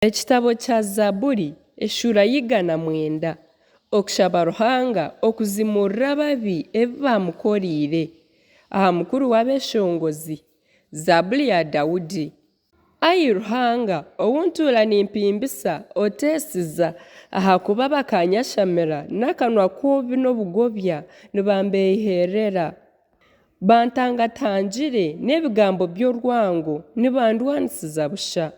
Ekitabo kya Zaaburi eshuura ya 109. Okushaba Ruhanga okuzimuurira ababi ebi baamukoreire. Aha mukuru w'abeeshongozi. Zaaburi ya Daudi. Ai Ruhanga, ou ntuura nimpimbisa, oteetsiza, ahakuba bakanyashamira n'akanwa k'obubi n'obugobya nibambeiherera. Bantangatangire n'ebigambo by'orwango, nibandwanisiza busha.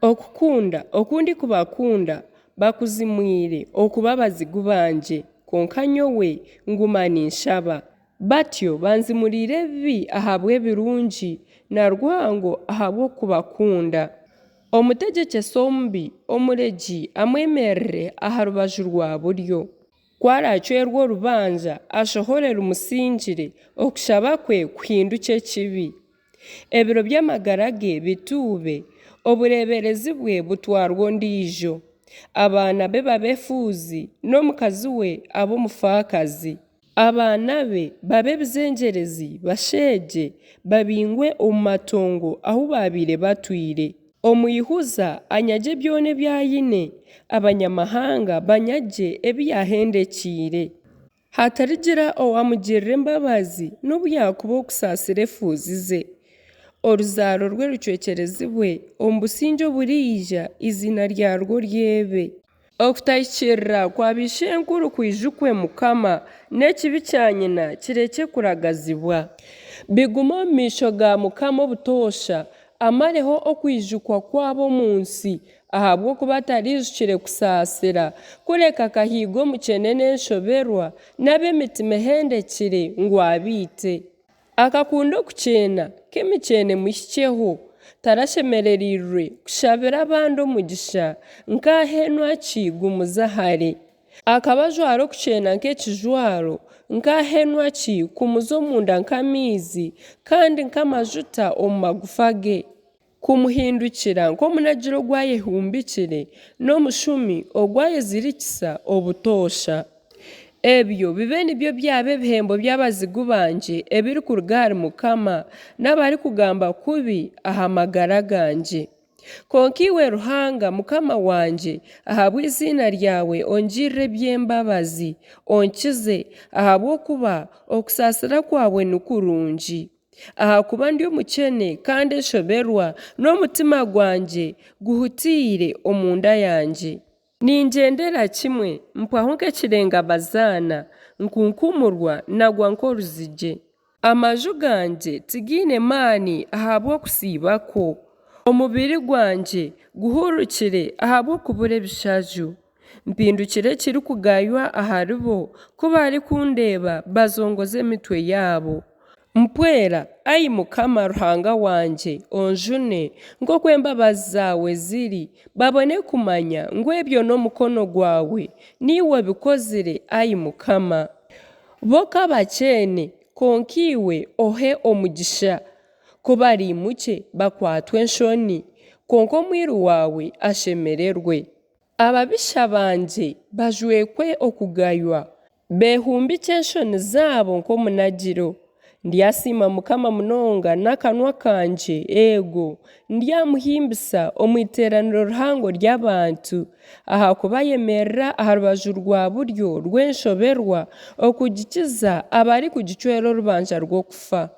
Okukunda oku ndikubakunda bakuzimwire okuba abazigu bangye, kwonka nyowe nguma ninshaba. Batyo banzimuriire ebibi ahabw'ebirungi, na rwango ahabw'okubakunda. Omutegyekyesa omubi, Omuregi amwemerere aha rubaju rwa buryo. Ku araacwerwe orubanja, ashohore rumusingire, okushaba kwe kuhindukye ekibi. Ebiro by'amagara ge bituube, obureeberezi bwe butwarwe ondiijo. Abaana be babe efuuzi, n'omukazi we abe omufaakazi. Abaana be babe ebizengyerezi, basheegye, babingwe omu matongo ahu baabaire batwire. Omwihuza anyagye byona ebi aine, abanyamahanga banyagye ebi yaahendekyeire. Hatarigira owaamugirira embabazi, nobu yaakuba okusaasira efuuzi ze. Oruzaaro rwe rucwekyerezibwe, omu busingye oburiija eiziina ryarwo ryebe. Okutahikiirira kwa baishenkuru kwijukwe Mukama, n'ekibi kya nyina kirekye kuragazibwa. Bigume omu maisho ga Mukama obutoosha, amareho okwijukwa kwabo omu nsi, ahabw'okuba taraijukire kusaasira, kureka akahiiga omukyene n'enshoberwa, n'ab'emitima ehendekire, ngu abaite. Akakunda okukyeena, k'emikyeeno emuhikyeho. Tarashemerereirwe kushabira abandi omugisha, nkaahenwa ki gumuza hare. Akaba ajwara okukyeena nk'ekijwaro, nkaahenwa ki kumuza omunda nk'amaizi, kandi nk'amajuta omu magufa ge. Kumuhindukira nk'omunagiro ogwayehumbikire, n'omushumi ogwayezirikisa obutoosha. Ebyo bibe nibyo byaba ebihembo by'abazigu bangye ebirikuruga ahari Mukama, n'abarikugamba kubi aha magara gangye. Kwonka iwe Ruhanga Mukama wangye, ahabw'eiziina ryawe ongirire eby'embabazi, onkize, ahabw'okuba okusaasira kwawe ni kurungi. Ahakuba ndi omukyene kandi enshoberwa, n'omutima gwangye guhutaire omunda yangye. Ningyendera kimwe, mpwaho nk'ekirengabazaana, nkunkumurwa, nagwa nk'oruzigye. Amaju gangye tigaine maani ahabw'okusiiba kwo, omubiri gwangye guhuurukire ahabw'okubura ebishaju. Mpindukire ekirikugaywa aharibo, ku barikundeeba bazongoza emitwe yaabo. Mpwera, ai Mukama Ruhanga wangye, onjune, nk'oku embabazi zaawe ziri, babone kumanya ngu ebyo n'omukono gwawe, niiwe obikozire, ai Mukama. Bo ka bakyeene, kwonka iwe ohe omugisha. Ku baraimukye bakwatwe enshoni, kwonka omwiru waawe ashemererwe. Ababisha bangye bajwekwe okugaywa, beehumbikye enshoni zaabo nk'omunagiro. Ndyasiima Mukama munonga n'akanwa kangye, eego, ndyamuhimbisa omu iteeraniro rihango ry'abantu, ahakuba ayemerera aha rubaju rwa buryo rw'enshoberwa, okugikiza abarikugicwera orubanja rw'okufa.